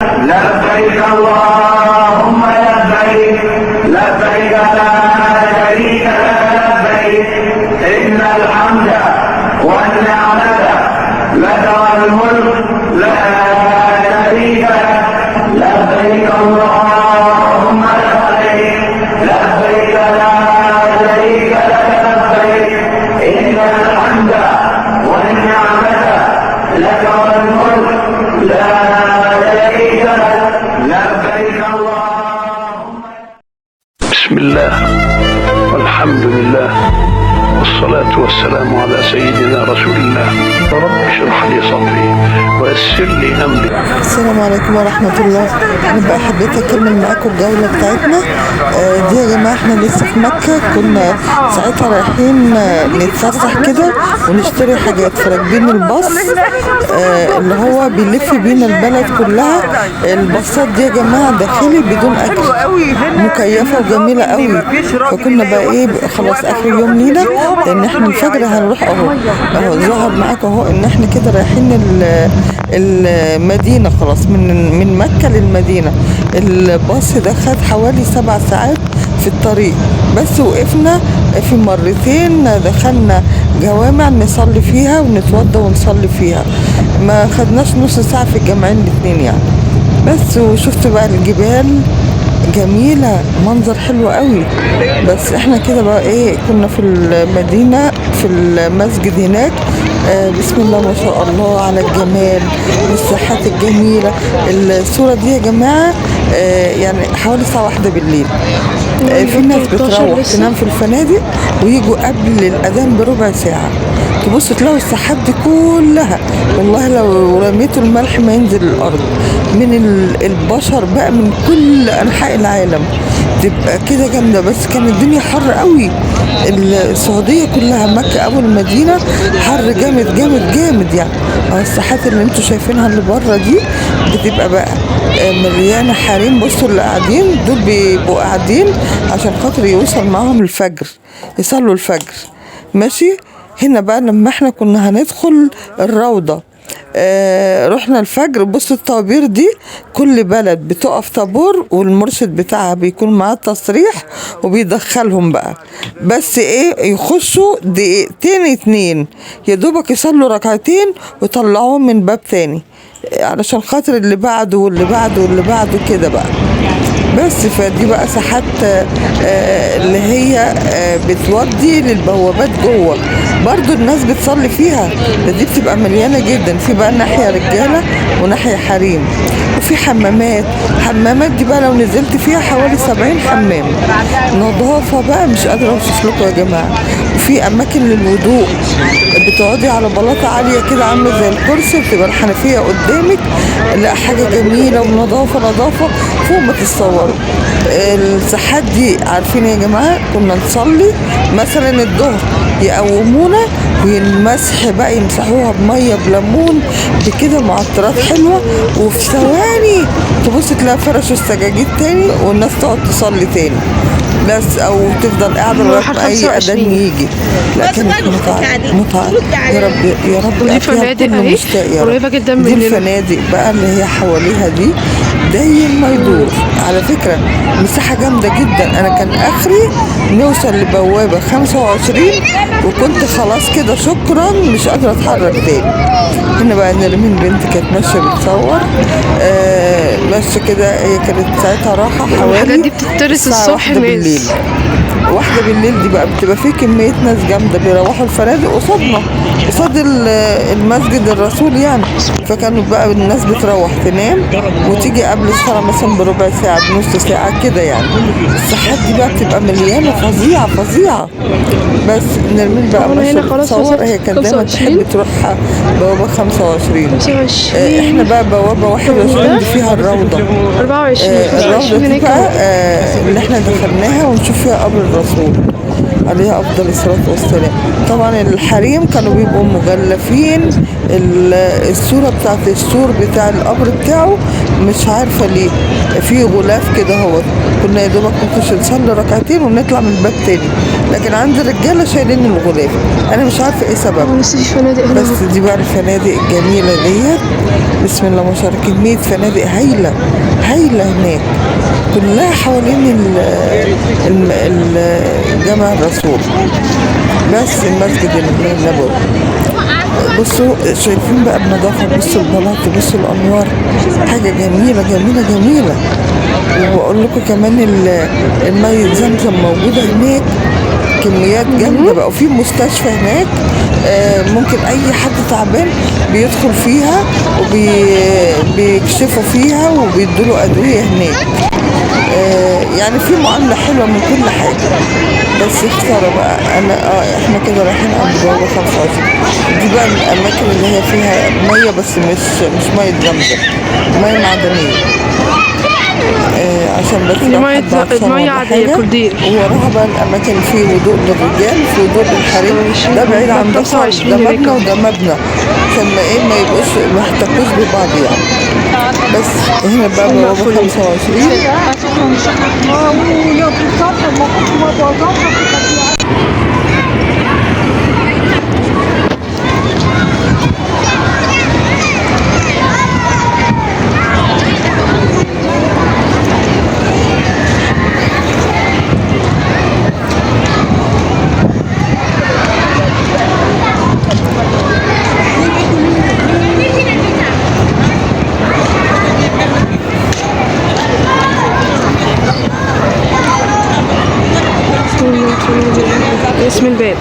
لبيك اللهم لبيك، لبيك لا شريك لك لبيك، إن الحمد والنعمة لك والملك لا شريك لك، لبيك اللهم لبيك، لبيك لا شريك لك لبيك، إن الحمد والنعمة لك والملك لا شريك لك، لبيك اللهم. بسم الله والحمد لله والصلاة والسلام على سيدنا رسول الله. رب اشرح لي صدري ويسر لي أمري. السلام عليكم ورحمة الله. أنا بقى حبيت أكمل معاكم الجولة بتاعتنا. دي يا جماعة احنا لسه في مكة، كنا ساعتها رايحين نتفسح كده ونشتري حاجات، فراكبين الباص اللي هو بيلف بينا البلد كلها. الباصات دي يا جماعة داخلي بدون أكل، مكيفة وجميلة قوي. فكنا بقى ايه خلاص آخر يوم لينا، لأن احنا الفجر هنروح. اهو ظهر معاكم اهو ان احنا كده رايحين المدينة خلاص، من مكة للمدينة. الباص ده خد حوالي 7 ساعات في الطريق، بس وقفنا في مرتين، دخلنا جوامع نصلي فيها ونتوضى ونصلي فيها، ما خدناش نص ساعة في الجامعين الاتنين يعني. بس وشفت بقى الجبال جميلة، منظر حلو قوي. بس احنا كده بقى ايه كنا في المدينة في المسجد هناك. بسم الله ما شاء الله على الجمال والساحات الجميلة. الصورة دي يا جماعة يعني حوالي الساعة 1 بالليل. في ناس بتروح تنام في الفنادق ويجوا قبل الأذان بربع ساعة، تبصوا تلاقوا الساحات دي كلها والله لو رميتوا الملح ما ينزل الأرض من البشر بقى من كل أنحاء العالم، تبقى كده جامدة. بس كان الدنيا حر قوي، السعودية كلها مكة أو المدينة حر جامد جامد جامد يعني. الساحات اللي انتوا شايفينها اللي بره دي بتبقى بقى مليانة حريم. بصوا اللي قاعدين دول بيبقوا قاعدين عشان خاطر يوصل معاهم الفجر، يصلوا الفجر ماشي. هنا بقى لما احنا كنا هندخل الروضة رحنا الفجر. بصوا الطوابير دي كل بلد بتقف طابور والمرشد بتاعها بيكون معاه تصريح وبيدخلهم بقى، بس ايه يخشوا دقيقتين اتنين يا دوبك يصلوا ركعتين ويطلعوهم من باب تاني علشان خاطر اللي بعده واللي بعده واللي بعده كده بقى. بس فدي بقى ساحات اللي هي بتودي للبوابات جوه، برضو الناس بتصلي فيها، دي بتبقى مليانة جدا. في بقى ناحية رجالة وناحية حريم، وفي حمامات. حمامات دي بقى لو نزلت فيها حوالي 70 حمام، نظافة بقى مش قادرة اوصف لكم يا جماعة. وفي اماكن للوضوء، بتقعدي على بلاطة عالية كده عاملة زي الكرسي، بتبقى الحنفية قدامك. لا حاجة جميلة ونظافة نظافة فوق ما تتصوروا. الساحات دي عارفين يا جماعة كنا نصلي مثلا الظهر يقومونا وينمسح بقى، يمسحوها بمية بليمون بكده معطرات حلوة، وفي ثواني تبص تلاقي فرشوا السجاجيد تاني والناس تقعد تصلي تاني بس، او تفضل قاعده لغايه ما اي اذان يجي. لا كانت متعه متعه. يا رب يا رب ودي اعطيها فنادق كل اهي مشتاق يا رب. قريبة جدا دي مننا. الفنادق بقى اللي هي حواليها دي داير ما يدور. على فكرة مساحة جامدة جدا. انا كان اخري نوصل لبوابة 25 وكنت خلاص كده شكرا مش قادرة اتحرك تاني. هنا بقى نرمين بنت كانت ماشية بتصور ماشية كده، هي كانت ساعتها راحة الحاجات حوالي دي بتترس الساعة الصبح 1 بالليل. ناس. 1 بالليل دي بقى بتبقى فيه كمية ناس جامدة بيروحوا الفنادق قصادنا، قصاد المسجد الرسول يعني. فكانوا بقى الناس بتروح تنام وتيجي قبل الصلاة مثلا بربع ساعة بنص ساعة كده يعني. الساحات دي بقى بتبقى مليانة فظيعة فظيعة. بس نرمين بقى أنا ماشية هنا خلاص بتصور، وصلت هي كانت دايما 25. تحب تروح بوابة 25. 25. احنا بقى بوابة 21 دي فيها الروضة. 24. الروضة 25 دي هناك بقى اهو. اللي احنا دخلناها ونشوف فيها قبر الرسول عليه افضل الصلاة والسلام. طبعا الحريم كانوا بيبقوا مغلفين الصورة بتاعت السور بتاع القبر بتاعه، مش عارفة ليه في غلاف كده اهوت. كنا يا دوبك نخش نصلي ركعتين ونطلع من الباب تاني، لكن عند الرجالة شايلين الغلاف، انا مش عارفة ايه سببه. لسه في فنادق هنا بس دي بقى الفنادق الجميلة ديت. بسم الله ما شاء الله، كمية فنادق هايلة هايلة هناك، كلها حوالين جامع الرسول، بس المسجد النبوي. بصوا شايفين بقى النظافة، بصوا البلاط، بصوا الأنوار، حاجة جميلة جميلة جميلة. وبقول لكم كمان المية زمزم موجودة هناك، كميات جامدة بقى. وفي مستشفى هناك، ممكن أي حد تعبان بيدخل فيها وبيكشفوا فيها وبيدوله أدوية هناك. يعني في معاملة حلوة من كل حاجة. بس خسارة بقى، أنا احنا كده رايحين عند بوابة 25، دي بقى من الأماكن اللي هي فيها مية، بس مش مية زمزم، مية معدنية. عشان بس لو حد عطشان مية ولا عادية حاجة. كردير. ووراها بقى الأماكن فيه هدوء للرجال، في هدوء للحريم، ده بعيد عن ده خالص، ده مبنى وده مبنى، عشان ما ايه ما يبقوش ما يحتكوش ببعض يعني. بس هنا بقى بوابة 25. اسم الباب.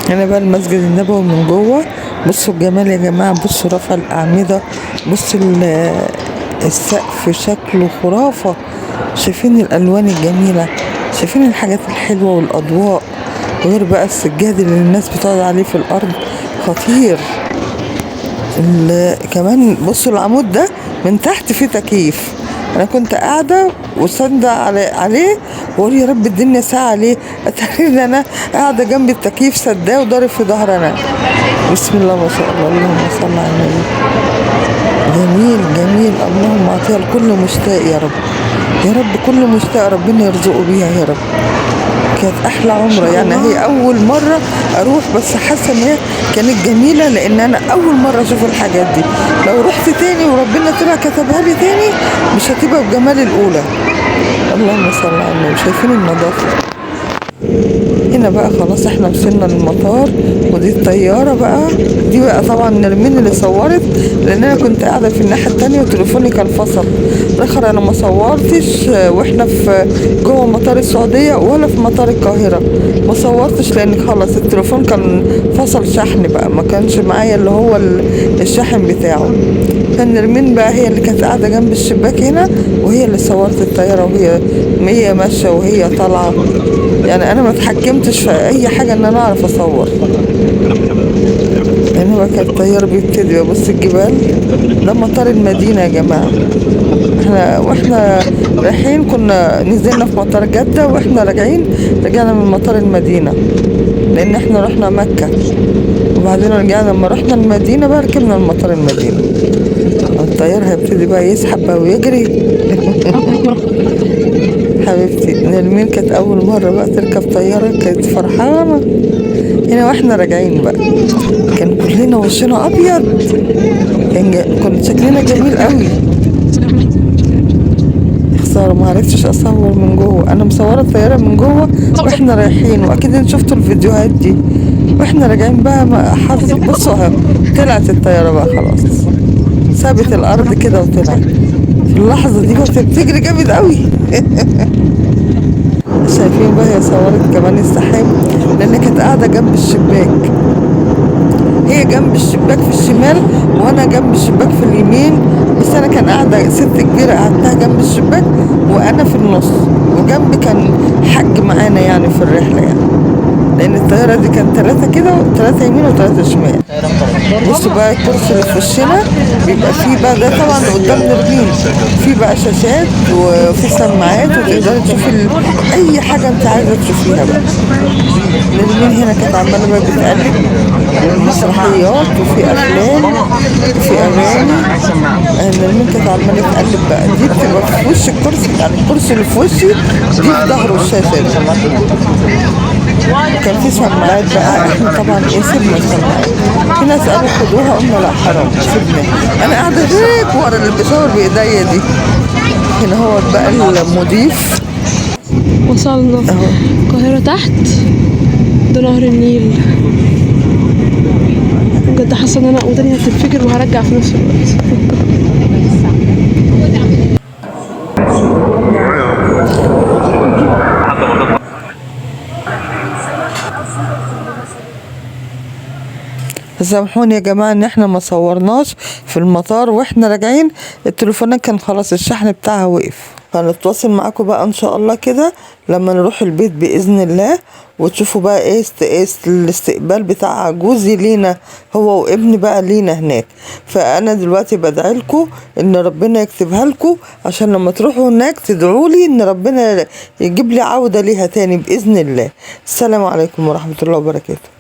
هنا بقى المسجد النبوي من جوه. بصوا الجمال يا جماعة، بصوا رفع الأعمدة، بصوا السقف شكله خرافة، شايفين الألوان الجميلة، شايفين الحاجات الحلوة والأضواء، غير بقى السجاد اللي الناس بتقعد عليه في الأرض، خطير. كمان بصوا العمود ده من تحت فيه تكييف، أنا كنت قاعدة وساندة عليه وأقول يا رب الدنيا ساعة ليه، أتاري إن أنا قاعدة جنب التكييف سداه وضارب في ظهري أنا. بسم الله ما شاء الله، اللهم صل على النبي. جميل جميل، اللهم اعطيها لكل مشتاق يا رب، يا رب كل مشتاق ربنا يرزقه بيها يا رب. كانت احلى عمره يعني، هي اول مرة اروح، بس حاسه ان هي كانت جميلة لان انا اول مرة اشوف الحاجات دي. لو رحت تاني وربنا طلع كتبها لي تاني مش هتبقى بجمال الاولى. اللهم صل على النبي. شايفين النظافة هنا بقى. خلاص احنا وصلنا للمطار، ودي الطيارة بقى. دي بقى طبعا نرمين اللي صورت، لان انا كنت قاعدة في الناحية التانية وتليفوني كان فصل الاخر. انا ما صورتش واحنا في جوه مطار السعودية ولا في مطار القاهرة، ما صورتش لان خلاص التليفون كان فصل شحن بقى، ما كانش معايا اللي هو الشاحن بتاعه. فنرمين بقى هي اللي كانت قاعدة جنب الشباك هنا، وهي اللي صورت الطيارة وهي ماشية وهي طالعه. يعني انا ما اتحكمتش في اي حاجة ان انا اعرف اصور، لان هو كان الطيار بيبتدي. بص الجبال، ده مطار المدينة يا جماعة. احنا واحنا رايحين كنا نزلنا في مطار جده، واحنا راجعين رجعنا من مطار المدينة، لان احنا رحنا مكة وبعدين رجعنا. لما رحنا المدينة بقى ركبنا المطار المدينة. الطيار هيبتدي بقى يسحب بقى ويجري. حبيبتي نرمين كانت اول مرة بقى تركب طيارة، كانت فرحانة. هنا واحنا راجعين بقى كان كلنا وشنا ابيض، كان شكلنا جميل قوي. خسارة ما عرفتش اصور من جوه، انا مصوره الطيارة من جوه واحنا رايحين، واكيد انتوا شفتوا الفيديوهات دي. واحنا راجعين بقى حظي، بصوا اهي طلعت الطيارة بقى خلاص، سابت الارض كده وطلعت. في اللحظة دي بقى بتجري جامد قوي. شايفين بقى هي صورت كمان السحاب، لان كانت قاعدة جنب الشباك، هي جنب الشباك في الشمال وانا جنب الشباك في اليمين، بس انا كان قاعدة ست كبيرة قعدتها جنب الشباك وانا في النص، وجنبي كان حج معانا يعني في الرحلة يعني، لان لان الطيارة دي كانت 3 كده، 3 يمين و3 شمال. بصوا بقى الكرسي اللي في وشنا بيبقى فيه بقى، ده طبعا قدام نرمين، في بقى شاشات وفي سماعات، وتقدري تشوفي اي حاجة انت عايزه تشوفيها بقى. نرمين هنا كانت عماله بقى بتقلب مسرحيات وفي افلام وفي اغاني. نرمين كانت عماله تقلب بقى، دي بتبقى في وش الكرسي، يعني الكرسي اللي في وشي دي في ظهره الشاشة دي. كان في سماعات بقى، احنا طبعا ايه سيبنا السماعات، في ناس قالوا خدوها، قلنا لا حرام سيبناها. انا قاعدة هناك ورا اللي بيصور بايديا دي. هنا هو بقى المضيف. وصلنا القاهرة تحت، ده نهر النيل. بجد حاسة ان انا وداني هتنفجر وهرجع في نفس الوقت. سامحوني يا جماعة ان احنا ما صورناش في المطار واحنا راجعين، التليفونات كان خلاص الشحن بتاعها وقف. هنتواصل معاكم بقى ان شاء الله كده لما نروح البيت بإذن الله، وتشوفوا بقى ايه الاستقبال بتاع جوزي لينا هو وابني بقى لينا هناك. فانا دلوقتي بدعي لكم ان ربنا يكتبها لكم، عشان لما تروحوا هناك تدعوا لي ان ربنا يجيب لي عودة ليها تاني بإذن الله. السلام عليكم ورحمة الله وبركاته.